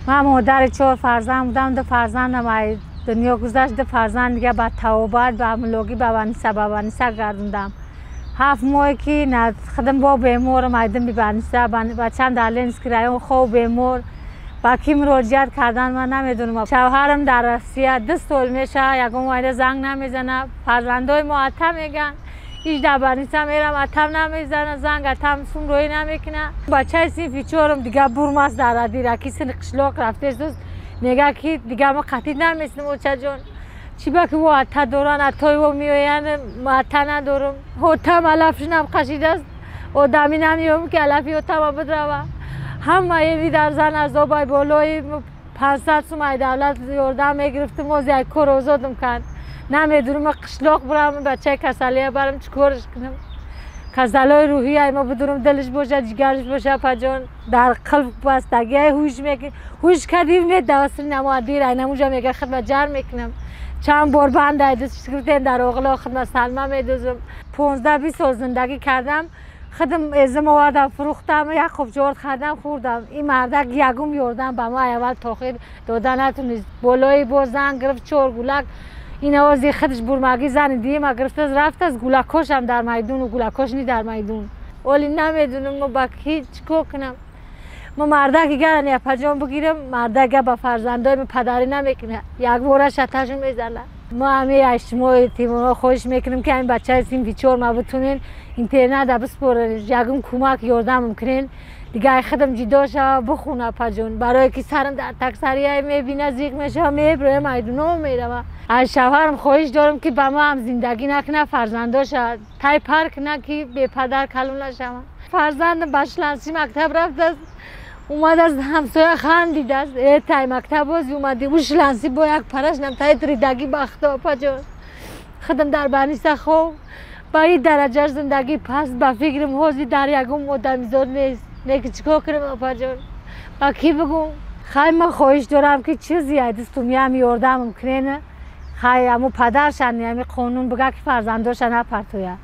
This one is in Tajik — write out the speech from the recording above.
Ман модари чор фарзанд будам, ду фарзандам ай дунё гузашт, ду фарзанд дига ба тавобат, ба мулогӣ, ба баниса, ба баниса гардондам. 7 моҳе ки худам бо беморам, айдим би баниса, бачам дар Ленинский район хоб бемор. Ба кӣ муроҷиат кардан ман намедонам. Шавҳарам дар Россия 2 сол мешавад, ягон вайда занг намезана. Фарзандои мо ата меган. Иш дар баниса мерам, атам намезана занг, атам сум роӣ намекуна. Бачаи синфи чорум дига бурмаст дар адираки сини қишлоқ рафтесуз, мега ки дига ма қатид намесинам, очаҷон. Чӣ ба ки во ата доран, атои во меоянд, ма ата надорам. Отам алафшунам қашидааст, одамӣ намеём ки алафи отама бидрава. Ҳама еви дар зан азобай болои 500 сум ай давлат ёрдам мегирифтим, оз як кор озодам кард. Намедонам, ма қишлоқ бурам, бачаи касалия барам, чӣ корш кунам? Касалои рӯҳӣ ай ма бидурам, дилш боша, ҷигарш боша, апаҷон. Дар қилб бастагиай ҳуш мекун, ҳуш кардив медавасри намо адир ай намуҷа мега хидмат ҷар мекунам. Чанд бор банд ай дастш гирифтем дар оғло хидмат салма медузам. 15-20 сол зиндагӣ кардам, худам эзим овардам, фурӯхтам, як қуб ҷорд хардам, хӯрдам. Ин мардак ягум ёрдам ба ма аввал то охир дода натунист. Болои боз зан гирифт, чор гулак. Ин овози худаш бурмагӣ зани дима гирифтааст, рафтааст, гулакошам дар майдону гулакош ни дар майдон. Оли намедонам, мо ба ки чӣ кор кунам. Мо мардаки гарани апаҷон бигирам, мардага ба фарзандои падарӣ намекунад, якбора шаташу мезанад. Мо ҳами аз шумо тимоно хоҳиш мекунем, ки ҳамин бачаи синфи чор ма битунен интерната биспорен, ягон кӯмак ёрдамам кунен. Дига ай худам ҷидо шава, бихун, апаҷон, барое ки сарам дар таксария мебина, зиқ мешава, меброя, майдуно мерава. Аз шавҳарам хоҳиш дорам, ки ба ма ҳам зиндагӣ накуна, фарзандоша тай пар куна, ки бепадар калон нашаванд. Фарзандам ба шланси мактаб рафтааст, омадааст, ҳамсоя хандидааст: «Э, тай мактаб бози омадӣ, ӯ шланси бо як параш нам тай ридагӣ бахто.» Апаҷон, худам дар баниса хоб, ба ин дараҷаш зиндагӣ паст, ба фикрам ҳозир дар ягон одамизод нест. Лекин чӣ кор кунам, апаҷон, ба кӣ бигӯм? Хай, ман хоҳиш дорам, ки чизе ай дастум ям ёрдамам кунен. Хай, аму падаршан ами қонун бига, ки фарзандоша напартоя.